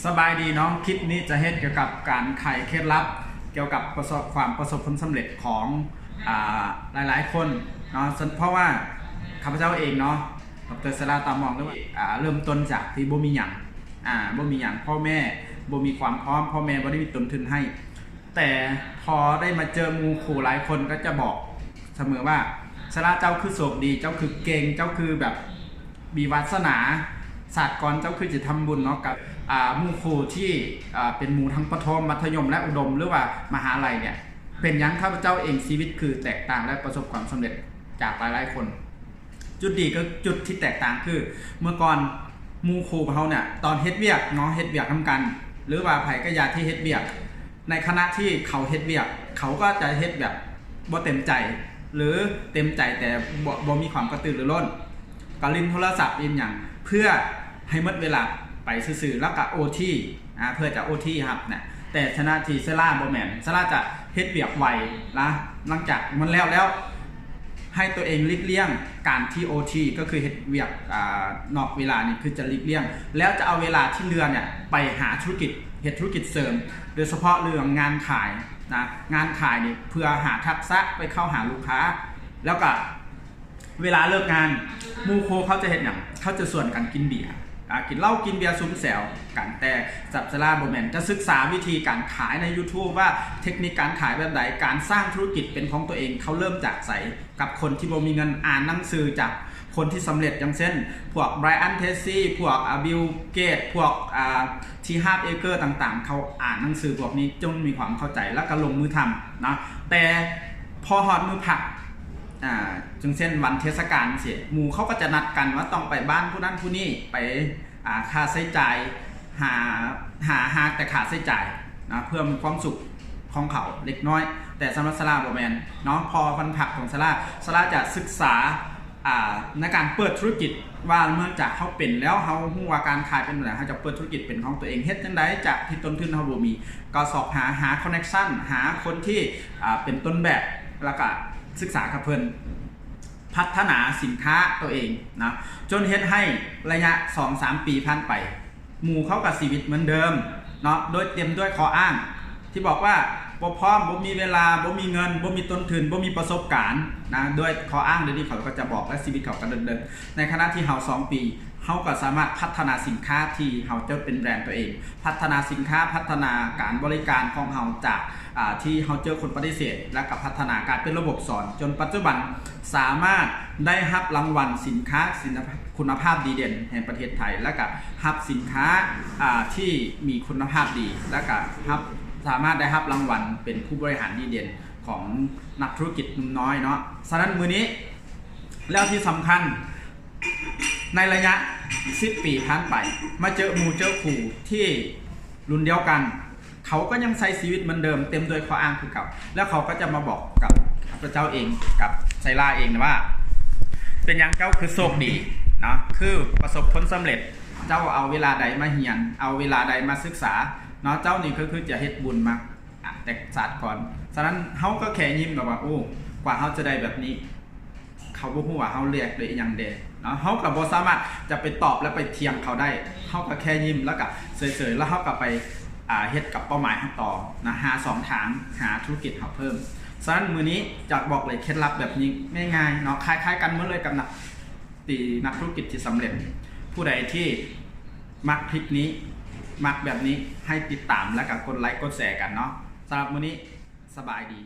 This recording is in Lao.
ສະບາຍດີເນາະ, ຄລິບນີ້ຈະເຮັດກ່ຽວກັບການໄຂເຄັດລັບ ກ່ຽວກັບປະສົບ ຄວາມປະສົບຜົນສຳເລັດຂອງ ອາ ຫຼາຍໆຄົນເນາະ. ເພາະວ່າຂ້າພະເຈົ້າເອງເນາະ ດຣ ສາລາ ຕາມອງ ເລີ່ມ ອາ ເລີ່ມຕົ້ນຈາກທີ່ບໍ່ມີຫຍັງ ອາ ບໍ່ມີຫຍັງ ພໍ່ແມ່ບໍ່ມີຄວາມພ້ອມ ພໍ່ແມ່ບໍ່ໄດ້ມີຕົ້ນທຶນໃຫ້. ແຕ່ພໍໄດ້ມາເຈີໝູ່ຄູ່ຫຼາຍຄົນກໍຈະບອກສະເໝີວ່າ ສາລາ ເຈົ້າຄືໂຊກດີ ເຈົ້າຄືເກັ່ງ ເຈົ້າຄືແບບມີວາສະໜາ ຊາດກ່ອນເຈົ້າຄືຈະທຳບຸນເນາະ ກັບ ອາ ໝູ່ຄູ່ທີ່ ອາ ເປັນໝູ່ທັງປະຖົມ ມັດທະຍົມ ແລະ ອຸດົມ ຫຼືວ່າມະຫາໄລເນຍ. ເປັນຫຍັງຂ້າພະເຈົ້າເອງຊີວິດຄືແຕກຕ່າງ ແລະ ປະສົບຄວາມສຳເລັດຈາກຫຼາຍໆຄົນ? ຈຸດດີຄືຈຸດທີ່ແຕກຕ່າງຄື ເມື່ອກ່ອນໝູ່ຄູ່ເຮົາເນຍ ຕອນເຮັດວຽກເນາະ ເຮັດວຽກນຳກັນ ຫຼືວ່າໃຜກໍຢ່າທີ່ເຮັດວຽກ ໃນຂະນະທີ່ເຂົາເຮັດວຽກ ເຂົາກໍຈະເຮັດແບບບໍ່ເຕັມໃຈ ຫຼືເຕັມໃຈແຕ່ບໍ່ ບໍ່ມີຄວາມກະຕືລືລົ້ນ ກໍຫຼິ້ນໂທລະສັບຫຼິ້ນຫຍັງ ເພື່ອໃຫ້ໝົດເວລາໄປຊື່ໆ ແລ້ວກໍໂອທີ ອາ ເພື່ອຈະໂອທີຮັບນະ. ແຕ່ຂະນະທີ່ສາລາບໍ່ແມ່ນ ສາລາຈະເຮັດວຽກໄວລະ ຫຼັງຈາກມັນແລ້ວແລ້ວ ໃຫ້ຕົວເອງຫຼີກລ່ຽງການທີ່ໂອທີ ກໍຄືເຮັດວຽກ ອາ ນອກເວລານີ້ ຄືຈະຫຼີກລ່ຽງ ແລ້ວຈະເອົາເວລາທີ່ເຫຼືອເນຍໄປຫາທຸລະກິດ ເຮັດທຸລະກິດເສີມ ໂດຍສະເພາະເລື່ອງງານຂາຍນະ. ງານຂາຍນີ້ເພື່ອຫາທັກສະໄປເຂົ້າຫາລູກຄ້າ ແລ້ວກະເວລາເລີກງານ ໝູ່ຄູ່ເຂົາຈະເຮັດຫຍັງ? ເຂົາຈະຊວນກັນກິນເບຍ ອາ ກິນເຫຼົ້າກິນເບຍສຸມແຊວກັນ. ແຕ່ສາລາບໍ່ແມ່ນ ຈະສຶກສາວິທີການຂາຍໃນຢູທູບວ່າເທັກນິກການຂາຍແບບໃດ ການສ້າງທຸລະກິດເປັນຂອງຕົວເອງ ເຂົາເລີ່ມຈາກໃສ ກັບຄົນທີ່ບໍ່ມີເງິນ ອ່ານໜັງສືຈາກຄົນທີ່ສຳເລັດ ຢ່າງເຊັ່ນ ພວກ Brian Tracy ພວກ ອາ Bill Gates ພວກ ອາ ທີ່ Harv Eker ຕ່າງໆ ເຂົາອ່ານໜັງສືພວກນີ້ຈົນມີຄວາມເຂົ້າໃຈ ແລ້ວກໍລົງມືທຳເນາະ. ແຕ່ພໍຮອດມື້ພັກ ອາ ຈັ່ງເຊັ່ນ ວັນເທດສະການຊີ້ ໝູ່ເຂົາກໍຈະນັດກັນວ່າຕ້ອງໄປບ້ານຜູ້ນັ້ນຜູ້ນີ້ ໄປ ອາ ຄ່າໃຊ້ຈ່າຍ ຫາ ຫາ ຫາແຕ່ຄ່າໃຊ້ຈ່າຍນະ ເພື່ອມີຄວາມສຸກຂອງເຂົາເລັກນ້ອຍ. ແຕ່ສຳລັບສາລາບໍ່ແມ່ນເນາະ ພໍວັນພັກຂອງສາລາ ສາລາຈະສຶກສາ ອາ ໃນການເປີດທຸລະກິດວ່າ ເນື່ອງຈາກເຮົາເປັນແລ້ວ ເຮົາຮູ້ວ່າການຂາຍເປັນແບບໃດ ເຮົາຈະເປີດທຸລະກິດເປັນຂອງຕົວເອງ. ເຮັດຈັ່ງໃດ? ຈາກທີ່ຕົ້ນທຶນເຮົາບໍ່ມີ ກໍຊອກຫາ ຫາ connection ຫາຄົນທີ່ ອາ ເປັນຕົ້ນແບບ ແລ້ວກະສຶກສາກັບເພິ່ນ ພັດທະນາສິນຄ້າຕົວເອງນະ ຈົນເຮັດໃຫ້ໄລຍະສອງສາມປີຜ່ານໄປ ໝູ່ເຂົາກໍຊີວິດເໝືອນເດີມເນາະ ໂດຍເຕັມດ້ວຍຂໍ້ອ້າງທີ່ບອກວ່າບໍ່ພ້ອມ ບໍ່ມີເວລາ ບໍ່ມີເງິນ ບໍ່ມີຕົ້ນທຶນ ບໍ່ມີປະສົບການນະ ດ້ວຍຂໍ້ອ້າງດຽວນີ້ເຂົາກໍຈະບອກ ແລະ ຊີວິດເຂົາກໍເດີນໆ. ໃນຂະນະທີ່ເຮົາສອງປີ ເຮົາກໍສາມາດພັດທະນາສິນຄ້າທີ່ເຮົາເຈົ້າເປັນແບຣນຕົວເອງ ພັດທະນາສິນຄ້າ ພັດທະນາການບໍລິການຂອງເຮົາ ຈາກ ອາ ທີ່ເຮົາເຈີຄົນປະຕິເສດ ແລ້ວກໍພັດທະນາກາຍເປັນລະບົບສອນ ຈົນປັດຈຸບັນສາມາດໄດ້ຮັບລາງວັນສິນຄ້າ ສິນ ຄຸນນະພາບດີເດັ່ນແຫ່ງປະເທດໄທ ແລ້ວກໍຮັບສິນຄ້າ ອາ ທີ່ມີຄຸນນະພາບດີ ແລ້ວກໍຮັບ ສາມາດໄດ້ຮັບລາງວັນເປັນຜູ້ບໍລິຫານດີເດັ່ນຂອງນັກທຸລະກິດໜຸ່ມນ້ອຍເນາະ. ສະນັ້ນມື້ນີ້ ແລ້ວທີ່ສຳຄັນ ໃນໄລຍະສິບປີຜ່ານໄປ ມາເຈີໝູ່ເຈີຄູ່ທີ່ລຸ້ນດຽວກັນ ເຂົາກໍຍັງໃຊ້ຊີວິດເໝືອນເດີມ ເຕັມດ້ວຍຂໍ້ອ້າງຄືເກົ່າ ແລ້ວເຂົາກໍຈະມາບອກກັບຂ້າພະເຈົ້າເອງ ກັບໄຊລາເອງວ່າ ເປັນຫຍັງເຈົ້າຄືໂຊກດີເນາະ ຄືປະສົບຜົນສຳເລັດ? ເຈົ້າເອົາເວລາໃດມາຮຽນ? ເອົາເວລາໃດມາສຶກສາເນາະ? ເຈົ້ານີ້ກໍຄືຈະເຮັດບຸນມາ ອາ ແຕ່ຊາດກ່ອນ. ສະນັ້ນເຮົາກໍແຄ່ຍິ້ມແບບວ່າ ໂອ້ ກວ່າເຮົາຈະໄດ້ແບບນີ້ ເຂົາບໍ່ຮູ້ວ່າເຮົາເລືອກດ້ວຍອີ່ຫຍັງແດ່ເນາະ. ເຮົາກໍບໍ່ສາມາດຈະໄປຕອບ ແລະ ໄປຖຽງເຂົາໄດ້. ເຮົາກໍແຄ່ຍິ້ມ ແລ້ວກໍເສີຍໆ ແລ້ວເຮົາກໍໄປ ອາ ເຮັດກັບເປົ້າໝາຍເຮົາຕໍ່ນະ ຫາຊ່ອງທາງ ຫາທຸລະກິດເຮົາເພີ່ມ. ສະນັ້ນມື້ນີ້ຈະບອກເລີຍເຄັດລັບແບບນີ້ງ່າຍໆເນາະ ຄ້າຍໆກັນໝົດເລີຍກັບນັກ ທີ່ນັກທຸລະກິດທີ່ສຳເລັດ. ຜູ້ໃດທີ່ມັກຄລິບນີ້ ມັກແບບນີ້ ໃຫ້ຕິດຕາມ ແລ້ວກໍກົດໄລກົດແຊກັນເນາະ. ສຳລັບມື້ນີ້ ສະບາຍດີ.